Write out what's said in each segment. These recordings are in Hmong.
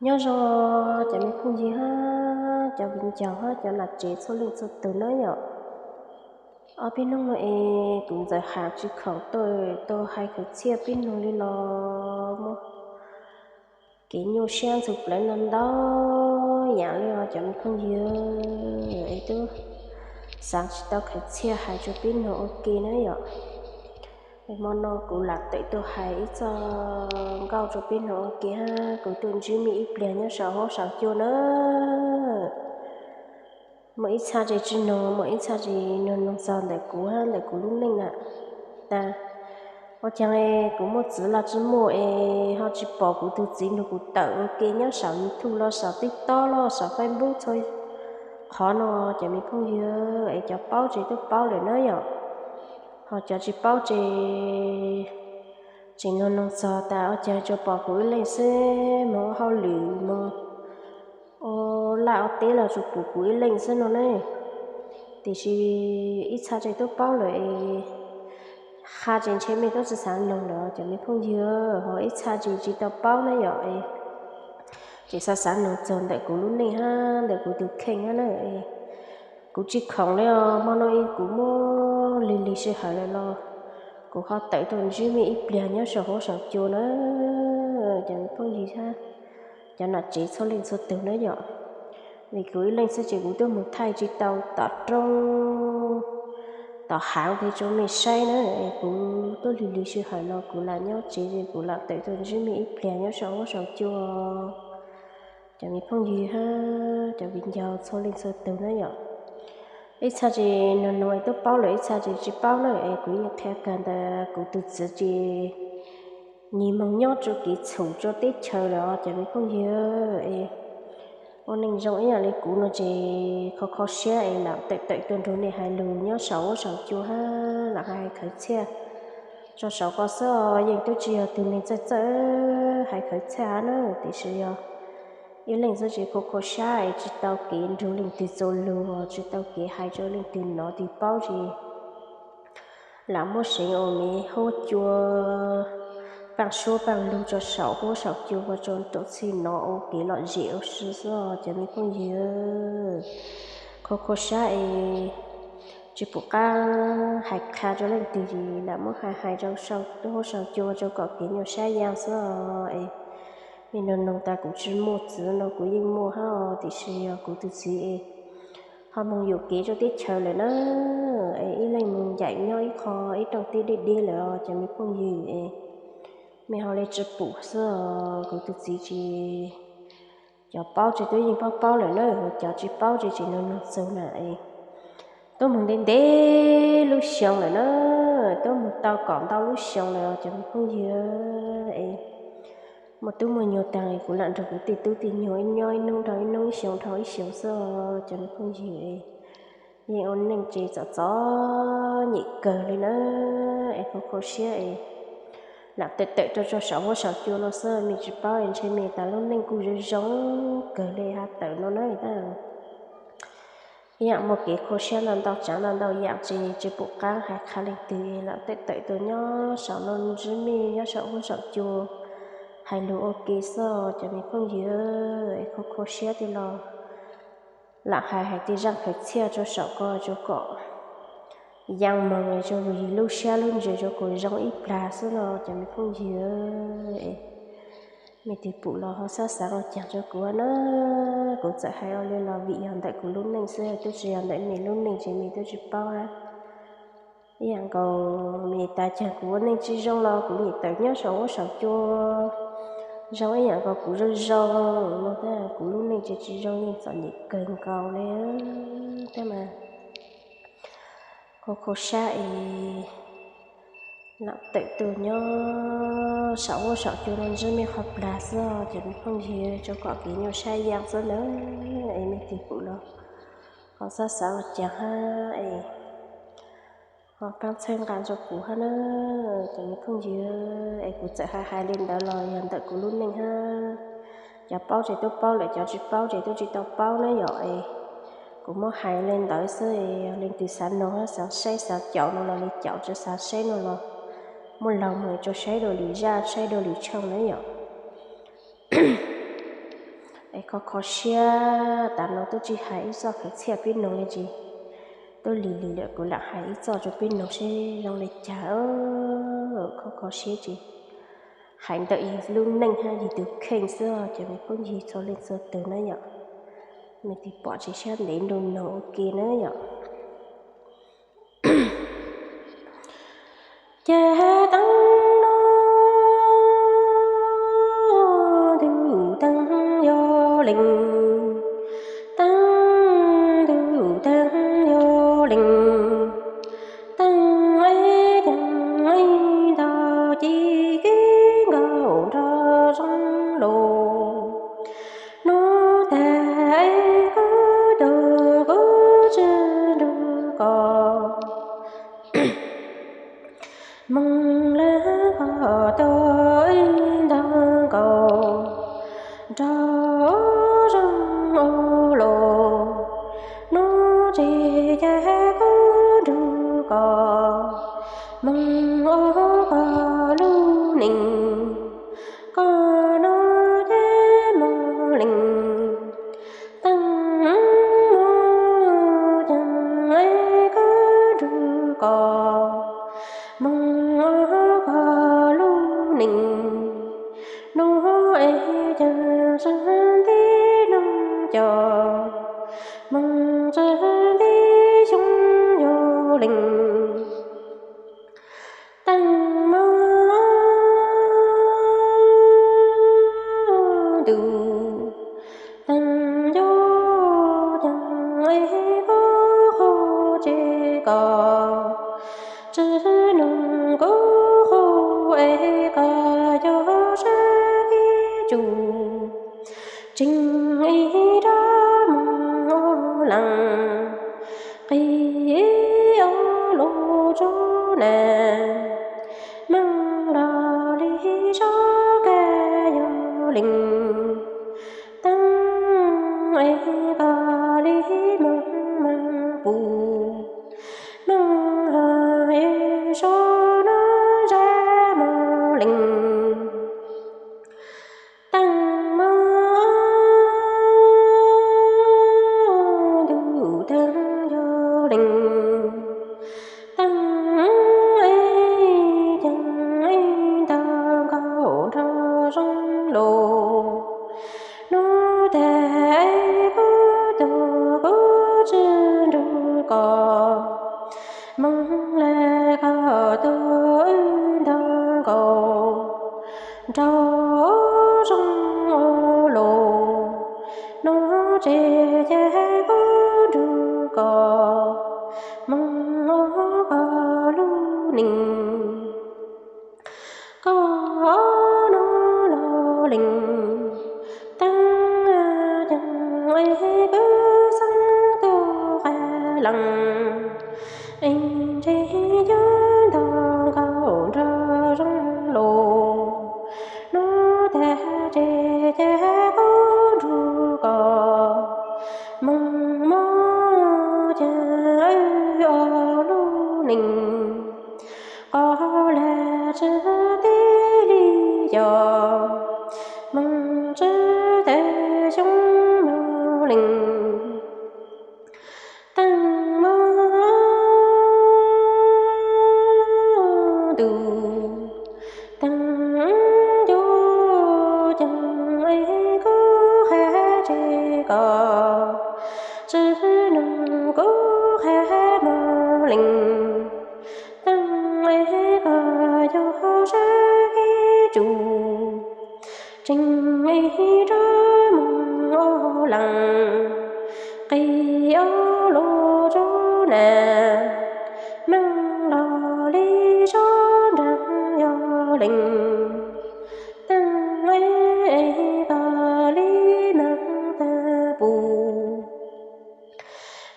Nyob zoo cov me phooj ywg hab cov viv ncaus hab cov nam tsev txhua leej txhua tug nawb yom. Ob peb hnub no es kuv ntxawm has tsis khoom tuaj, tuaj hais kwv txhiaj peb nug li los muaj kev nyuaj siab ntxhov plawv no ntau yam li os cov me phooj ywg, es twb xaav tsis tau kwv txhiaj hais rua peb nug ua ke na yom. Hmo no kuv lam tawm tuaj hais ib txoj nkauj rua peb nug ua ke hab kuv tuaj ntsib mej ib pliag nyob saum huab saum cua na. Muaj ib txhab tsi tsi nug, muaj ib txhab tsi nug nug txog ntawm kuv hab ntawm kuv lub neej na. Tas ua caag kuv muaj txiv los tsi muaj es ho tsi pom kuv tug txiv nrug kuv tawm ua ke nyob saum YouTube los saum TikTok los saum Facebook txhua qhov no cov me phooj ywg, es cov paub tsi twb paub lawm na yom. Ho cov tsi paub tsi tseem nug nug txog tas ua caag tsuas pom kuv ib leeg xwb moog ua hauj lwm moog ua laj ua teb los tsuas pum kuv ib leeg xwb no ne. Tiam sis ib txhab tsi twb paub lawm es qha tsi ntshe mej tub tsi xaav nug lawm cov me phooj ywg, ho ib txhab tsi tsi tau paub na yom. Ces xaav xaav nug txog ntawm kuv lub neej hab ntawm kuv tug kheej hab na. Kuv tsi khoom li os, hmo no es kuv muaj lig lig sij hawm lawm los kuv ho tawm tuaj ntsib mej ib pliag nyob saum huab saum cua na. Cov me phooj ywg hab cov nam tsev txhua leej txhua tug na yom. Vim kuv ib leeg xwb ces kuv twb moog thaij tsi tau tom roob tom haav pem rua mej saib na. Kuv twb lig lig sij hawm no kuv lam nyob tsev es kuv lam tawm tuaj ntsib mej ib pliag nyob saum huab saum cua. Cov me phooj ywg hab cov viv ncaus txhua leej txhua tug na yom. Ib txhab tsi nug nug es twb paub lawm, ib txhab tsi tsi paub na, es kuv yeej qhia kag ntawm kuv tug txiv tsi nyig moog nyob rua kev txhum rua teb chaws lawm os cov me phooj ywg. Es ua neej zoo ib yam li kuv no ces kho kho siab es lam tawm tawm tuaj nrug nej hais lug nyob saum huab saum cua hab lam hais khawv txhiaj rua saum ko xwb os. Yeej twb tsi yog tug neeg txawj txawj hais khawv txhiaj hab na, tiam sis yog ib leeg xwb tsi kho kho siab es tsi tau kev nrug leej twg txuas lug, tsi tau kev hais rua leej twg nov twg paub tsi lam muab seev ua me huab cua paaj suab paaj lug rua saum huab saum cua ua rua thaum txhij nov ua kev lom zem ua si xwb os cov me phooj ywg. Kho kho siab es tsi pum qaab hais qha rua leej twg, lam muab hais hais rua saum huab saum cua rua kom kev nyuaj sab yaa xwb os. Es mej nug nug tas kuv tsi muaj txiv no kuv yeej muaj hab os, tiam sis yog kuv tug txiv es ho moog yuam kev rua teb chaws lawm na. Es ib leeg moog ncaim nyob ib qho ib rooj teb deb deb lawm os cov me phooj ywg. Es mej ho le tsi pum xwb os, kuv tug txiv tsi, cov paub tsi twb yeej paub paub lawm na, cov tsi paub tsi tseem nug nug txug na. Es tub moog ntev ntev lub xyoo lawm na, tub moog tau kaum ntau lub xyoo lawm os cov me phooj ywg. Es muaj tub muaj nyuag taag es kuv lam nrug kuv tej tub tej nyuag ib nyob ib nub dhau ib nub, ib xyoo dhau ib xyoo xwb os cov me phooj ywg. Yeej ua neej tsi txom txom nyem kawg li na, es kho kho siab es lam tawm tawm rua rua saum huab saum cua no xwb, mej tsi paub es ntshe mej tas lub neej kuj zoo zoo kawg li has tawm no na. Ib yaam muaj kev kho siab ntau ntau tsaav ntau ntau yaam tsi tsi pum qaab hais qha leej twg, lam tawm tawm tuaj nyob saum no ntsib mej nyob saum huab saum cua hais lug ua ke xwb os cov me phooj ywg. Es kho kho siab tej los lam hais hais tej zaaj khawv txhiaj rua saum ko rua kom yaa moog rua yig lub siab lub ntsws rua kom zoo ib plag xwb no cov me phooj ywg. Es mej twg pum los ho xav xaav ua caag rua kuv na. Kuv txawm hais ua le los vim yog ntawm kuv lub neej xwb, tub tsi yog ntawm mej lub neej ces mej tub tsi paub. Ib yaam nkaus mej tas caag kuv ua neej tsi zoo los kuv nyam tawm nyob saum huab saum cua zoo ib yaam nkaus kuv zoo zoo, tab kuv lub neej tsi tsi zoo yeej txom nyem kawg nkaus li. Tab mas kho kho siab es lam tawm tuaj nyob saum huab saum cua no ntsib mej qhov plag xwb os cov me phooj ywg, rua kom kev nyuaj sab yaa xwb na. Es mej twg pum los ho xav xaav ua caag hab es ho paab txhawb nqaa rua kuv hab na cov me phooj ywg. Es kuv txawm hais hais le ntawd los yog ntawm kuv lub neej hab, cov paub tsi tub paub lawm, cov tsi paub tsi tub tsi tau paub na yom. Es kuv muab hais le ntawd xwb, yog leej twg xav nug hab xav saib xav caum no los le caum, tsi xav saib no los muab laug moog rua saib dua lwm zaj saib dua lwm tshooj na yom. Es kho kho siab, tas no twb tsis hais ib txoj khav txhiaj pib noog li tsis, twb lig lig lawm kuv lam hais ib txoj rau pib noog seb zoo li cas. Kho kho siab tsis hais ntawm yus lub neej hab yus tus kheej xwb, cov me phooj ywg txhua leej txhua tus na yom. Me tis pom tsis siab ntev nrug noog ua ke na yom. Ces teeb no ntuj teeb yog leej, teeb ntuj teeb yog leej, teeb ib ceeg ib ntau ci kib nkaus nrog zoo lus. Hnub tag kuv tug kuv tsi nrug koj, moog lawm koj tug ib ntag nkaus nrog zoo ua luj. Hnub tsis ces kuv nrug koj moog ua koj lub neej, koj no ces moog leej, teeb moog ceeg es kuv nrug koj moog ua koj lub neej. Hnub es ceeg sib nti hnub co, moog tsi nti xyoo yog leej, teeb moog ntuj teeb yog ceeg es kuv qhuas tseg koj, tsi noog kuv qhuas es koj yog sab kib tsuj, tseem ib rab moog ua leej, qi ib ob lus rua na, moog los li sob kab yog leej, teeb es koj li moog moog pum, moog los yog sob no zab moog leej, teeb moog ntuj teeb yog leej, teeb ib ceeg ib ntag nkaus nrog zoo lus. Hnub tag kuv tug kuv tsi nrug koj, moog lawm koj tug ib ntag nkaus nrog zoo ua luj. Hnub tsis ces kuv nrug koj moog ua koj lub neej, koj no los leej, teeb ceeg es kuv xeeb tug qab leej, es ntshe yuav ntog nkaus nrog zoo lus. Hnub tag tsis ces kuv nrug koj moog moog ceeg ua lub neej, qhov lawm tsi teb li yog moog tsi tawg xyoo moog leej, teeb moog ntuj teeb yog ceeg es kuv qhuas tseg koj, tsi noog kuv qhuas moog leej, teeb es koj yog sab kib tsuj, tseem ib rab moog ua leej, qi ob lus rua na, moog los li sob nraag yog leej, teeb es koj li moog tag pum,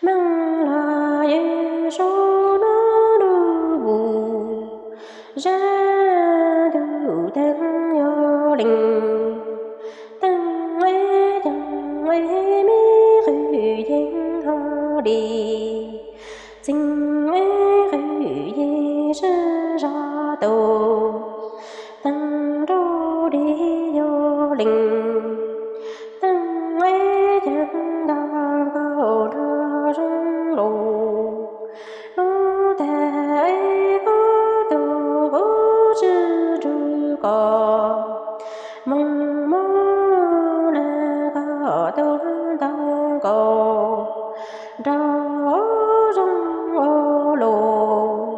moog los yog sob no lub vus, zab ntuj teeb yog leej, teeb es ceeg es me qwj yeeg ho li, txeeg es qwj yeeg sib zog tau, teeb nrau li yog leej, teeb Moog moog le koj tug ntoo nkaus nraug zoo ua luj.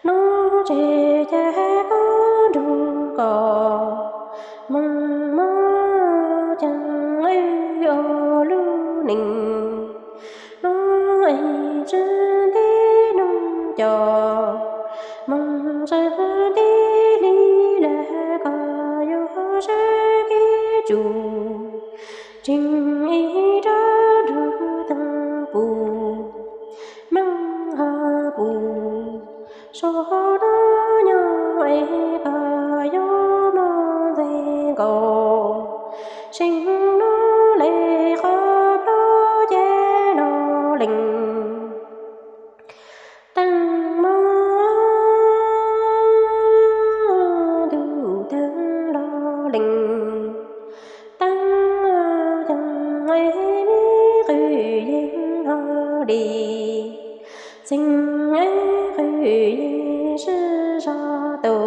Nuav tsev caag kuv nrug koj moog moog caag ua lug neeg. Nuav tsi ntij nuav cov moog tsi ntij li le koj yuav sab kev tsum. Tseem ib rab nrug taag pum meej ha pum. Sab nuav nyob es koj yuav moog ntxeev nkaus. Seem nuav le qhov plhuav ceg lug lees. Taag moog ntuj taag lug lees. Taag caag es mib qw yeej hlo li. Txeeg es qw yeej sib zog tau.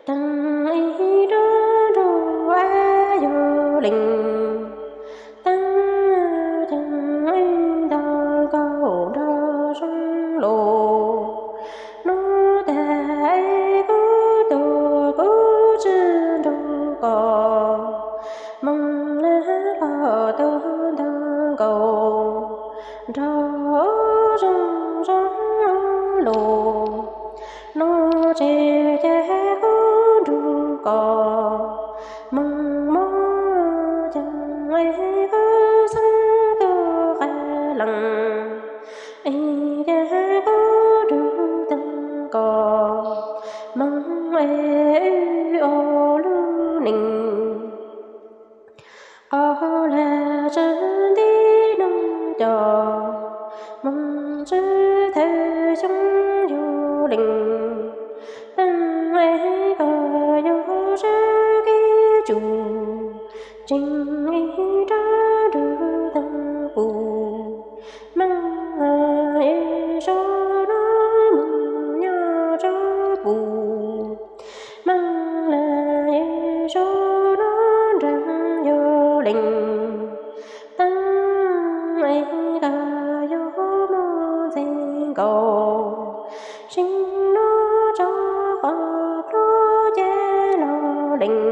Taag ib rab nrug es yuav lees. Taag caag es ntoo nkaus nraug zoo lug. Nuav tag es kuv tuag kuv tsi nrug koj moog le koj tug ntoo nkaus nraug zoo zoo lug. Nuav tsev caag kuv nrug koj moog moog caag es kuv xeeb tug qaab lees. Es caag kuv nrug taag koj moog es ua lug neeg. Qhov le tsi ntij nuav cov moog tsi thawj xyoob yuav lees. Taag es koj yuav sab kev tsum. Tseem ib rab nrug taag pum meej le es sab nuav moog nyob tso pum. Meej le es sab nuav nraag yuav lees. Taag es koj yuav moog ntxeev nkaus. Seem nuav tso qhov plhuav ceg lug lees.